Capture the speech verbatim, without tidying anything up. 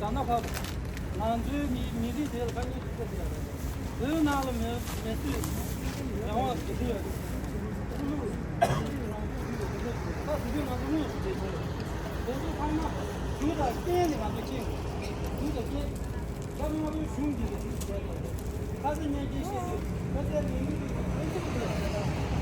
ན་ཕབ། ང་ཚོའི་མི་མི་རིགས་དེ་ལ་དཀའ་ངལ་ཅིག་འཕྲད་ཀྱི་རེད། བོད་ནང་ལ་མི་མི་སེར་རང་དབང་དགེ་འདུན་ཡོད་རེད། ཆོས་ལུགས་རང་སྐྱོང་ཡོད་རེད། ད་དེ་དུས་ང་ཚོ་དངོས་སུ་བྱེད་ཆོག་རེད། དེ་ཚོ་ཚང་མ་གཞུང་དང་རྐྱེན་ནས་ང་ཚོ་རྐྱེན་དགོས། གཞུང་དང་རྐྱེན། རྒྱ་དམར་པོའི་གཞུང་འདི་ལ་དེ་བྱས་ཏེ། ཁ་ས་གནས་སྐྱེལ་བཤད་དུས་ཁ་ས་ལས་ཡུན་དུ་ཁོ་ཚོ་གི་ལས་ཀ་དང་།